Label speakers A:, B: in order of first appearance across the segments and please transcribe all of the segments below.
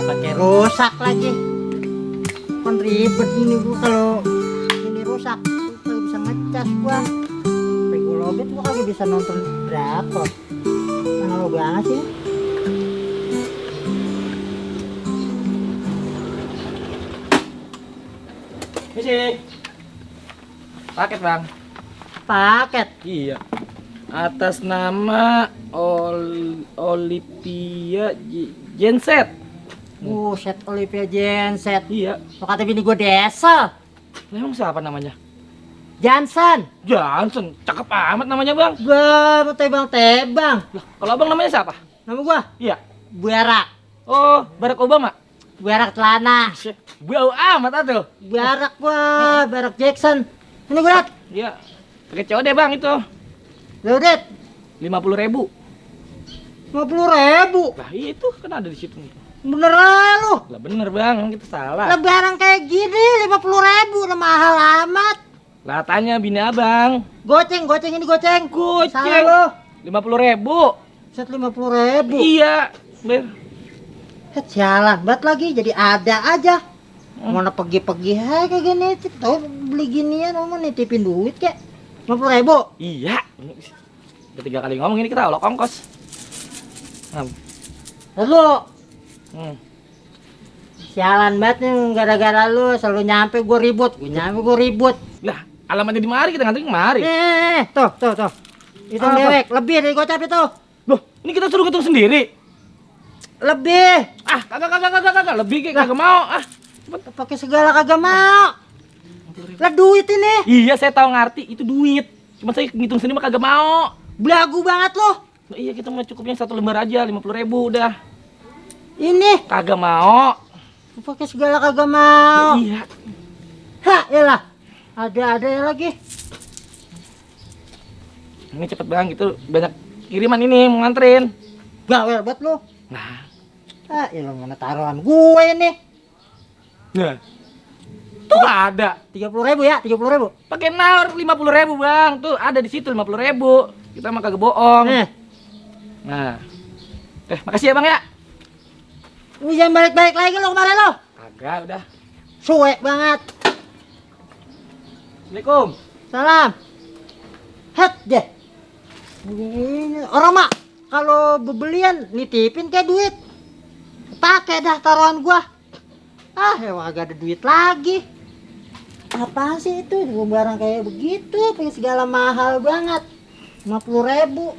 A: pakai rusak lagi. Kan ribet ini gua kalau ini rusak. Kalau bisa ngecas gua. Sampai gua lobet gua kagak bisa nonton berapa. Mana lo banget sih?
B: Misi. Paket bang.
A: Paket.
B: Iya. Atas nama Olivia Genset.
A: Set Olivia Genset.
B: Iya.
A: Lo kata bini gua Desel.
B: Emang siapa namanya?
A: Johnson.
B: Johnson. Cakep amat namanya bang.
A: Gua mau tebang.
B: Lah, kalau abang namanya siapa?
A: Nama gua
B: Iya.
A: Barak.
B: Oh, Barack Obama.
A: Barak celana.
B: Bau amat atuh.
A: Barak gua, Barak Jackson. Ini gua liat.
B: Iya. Pakai COD bang itu.
A: Loaded
B: 50.000.
A: 50.000.
B: Lah itu kan ada di situ.
A: Bener lah lu.
B: Lah bener bang, kita salah.
A: Lah barang kayak gini 50.000 udah mahal amat.
B: Lah tanya bini abang.
A: Goceng ini goceng. Salah
B: Goceng.
A: lu.
B: 50.000.
A: Set 50.000.
B: Iya. Ber.
A: Set sialan banget lagi jadi ada aja. Mana pergi-pergi kayak gini, tau beli ginian mau nitipin duit kek. 50.000.
B: Iya. Udah 3 kali ngomong ini kita olok ongkos.
A: Lalu
B: Hmm.
A: sialan banget nih gara-gara lu selalu nyampe gua ribut.
B: Lah, alamatnya di mari kita ngantri kemari.
A: Tuh. Hitung
B: Apa?
A: dewek, lebih dari gocap itu.
B: Loh, ini kita suruh hitung sendiri.
A: Lebih.
B: Ah, kagak. Lebih kayak kagak mau. Ah.
A: Pakai segala kagak mau. Lah duit ini.
B: Iya, saya tahu ngerti itu duit. Cuma saya ngitung sendiri mah kagak mau.
A: Belagu banget loh.
B: Nah, iya, kita mah cukupnya 1 lembar aja, 50.000 udah.
A: Ini
B: Kagak mau.
A: pakai segala kagak mau.
B: Iya.
A: Hah, iyalah. Ada ya lagi.
B: Ini cepet bang, itu banyak kiriman ini mau nganterin.
A: Bawel banget lu.
B: Nah.
A: Ah, iyalah mana taruhan gue ini.
B: Nah. Tuh ada.
A: 30.000 ya, 30.000.
B: Pakai nawar 50.000 bang. Tuh ada di situ 50.000. Kita mah kagak bohong. Nah. Makasih ya bang ya.
A: Ini jangan balik-balik lagi lo kemarin lo.
B: Kagak udah.
A: Suwe banget.
B: Assalamualaikum.
A: Salam. Het deh. Ini orang mak kalau bebelian nitipin kayak duit. Pakai dah taruhan gua. Ah, ya agak ada duit lagi. Apaan sih itu? Barang kayak begitu, pakai segala mahal banget. 50.000.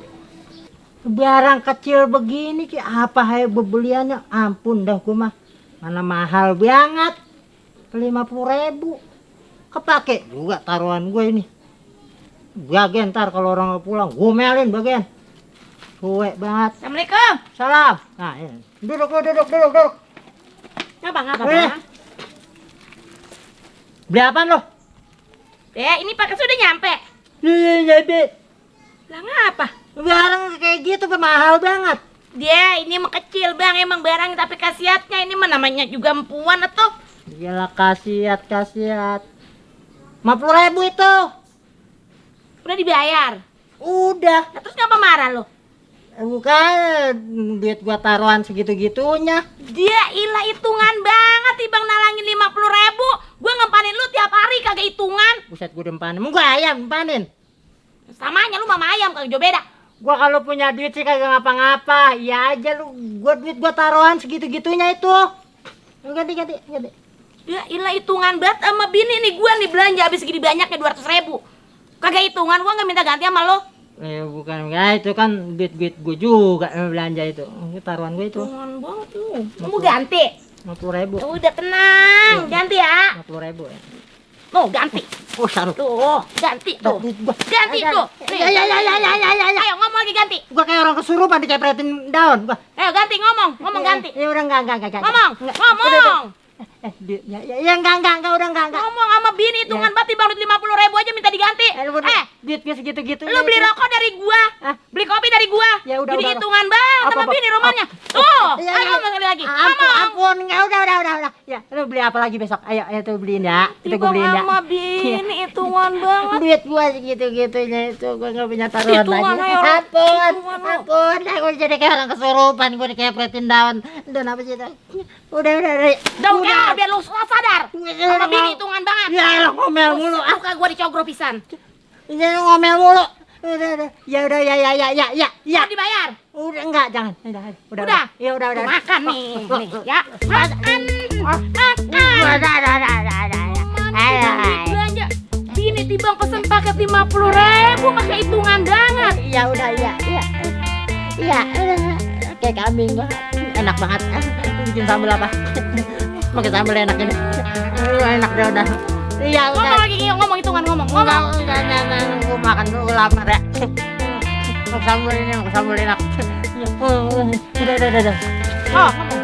A: Barang kecil begini ki apa hai bebeliannya? Ampun dah gua mah. Mana mahal banget. 50.000. Kepake juga taruhan gue ini. Bagian ntar kalau orang pulang gomelin bagian. Suwe banget.
C: Assalamualaikum.
A: Salam. Nah, ini. Duduk.
C: Ngapa
A: Eh.
C: bang?
A: Beli apaan lo?
C: Ini paket sudah nyampe.
A: Jadi
C: Lah ngapa?
A: barang kayak gitu mahal banget.
C: Dia ini mah kecil bang, emang barang tapi khasiatnya ini mah namanya juga empuan atau?
A: Iyalah kasiat. 50.000 itu.
C: Udah dibayar.
A: Udah.
C: Nah, terus ngapa marah lo?
A: Bukan duit gua taruhan segitu-gitunya.
C: Dia ilah hitungan banget bang nalangin 50.000. Gua ngempanin lu tiap hari kagak hitungan.
A: Buset gua dempanin. Mau gua ayam dempanin.
C: Samanya lu mama ayam kagak jauh beda.
A: Gua kalau punya duit sih kagak ngapa-ngapa. Iya aja lu. Duit gua taruhan segitu-gitunya itu. Ganti.
C: Dia ilah hitungan banget sama bini nih gua nih belanja habis segini banyaknya 200.000. Kagak hitungan gua nggak minta ganti sama lo.
A: Bukan enggak, itu kan duit gue juga belanja itu. Taruhan gue itu.
C: Hitungan banget lu. Mau ganti?
A: 50.000.
C: Udah tenang, ganti ya.
A: 50.000 ya.
C: Mau ganti.
A: Oh, saru.
C: Tuh, ganti tuh. Ganti tuh.
A: Ya.
C: Ayo ngomong lagi ganti.
A: Gua kayak orang kesurupan dikepretin daun gua.
C: Ayo ganti ngomong ganti.
A: Ya udah enggak.
C: Ngomong.
A: Udah. Ya enggak, udah enggak.
C: Ngomong sama bini hitungan banget bang, duit 50.000 aja minta diganti.
A: Duit gue segitu-gitu.
C: Lu beli rokok dari gua, beli kopi dari gua.
A: Ya udah,
C: Jadi
A: udah.
C: hitungan banget sama
A: Apa?
C: bini rumahnya. Tuh,
A: Ya,
C: ayo
A: ya.
C: ngomong sekali lagi.
A: Ampun, enggak, udah. Ya, lu beli apa lagi besok? Ayo tuh beliin ya. Itu gue
C: Bang
A: beliin ya.
C: sama bini hitungan banget.
A: Duit gua segitu-gitunya itu gua enggak punya taruhan
C: Hitungan
A: lagi.
C: ayo,
A: Ampun, aku jadi kayak orang kesurupan, gua dikepretin daun. Dan apa sih itu? Udah.
C: Daun biar lu sadar. Sama bini hitungan banget.
A: Ya elah ngomel mulu.
C: Muka gua dicogro pisan.
A: Ya ngomel mulu. Udah. Ya.
C: Mau dibayar?
A: Udah enggak, jangan. Udah. Ya udah.
C: Tuh, makan nih, ya. Makan.
A: Ayo.
C: Belanja. Bini tibang pesen paket 50.000 pakai hitungan banget.
A: Ya udah, iya. Kayak kambing gua. Enak banget. Bikin sambal apa? Pakai sambal enak ini. Enak udah. Iya,
C: Ngomong lagi, ngomong hitungan ngomong.
A: Enggak, gua makan dulu lapar ya. Mau sambal enak. Udah.
C: Oh, ngomong.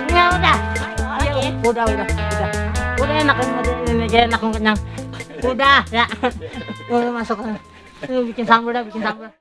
A: Ya udah.
C: Lagi.
A: Udah. Udah enak ini enak kenyang. Udah ya. Masuk. Bikin sambal.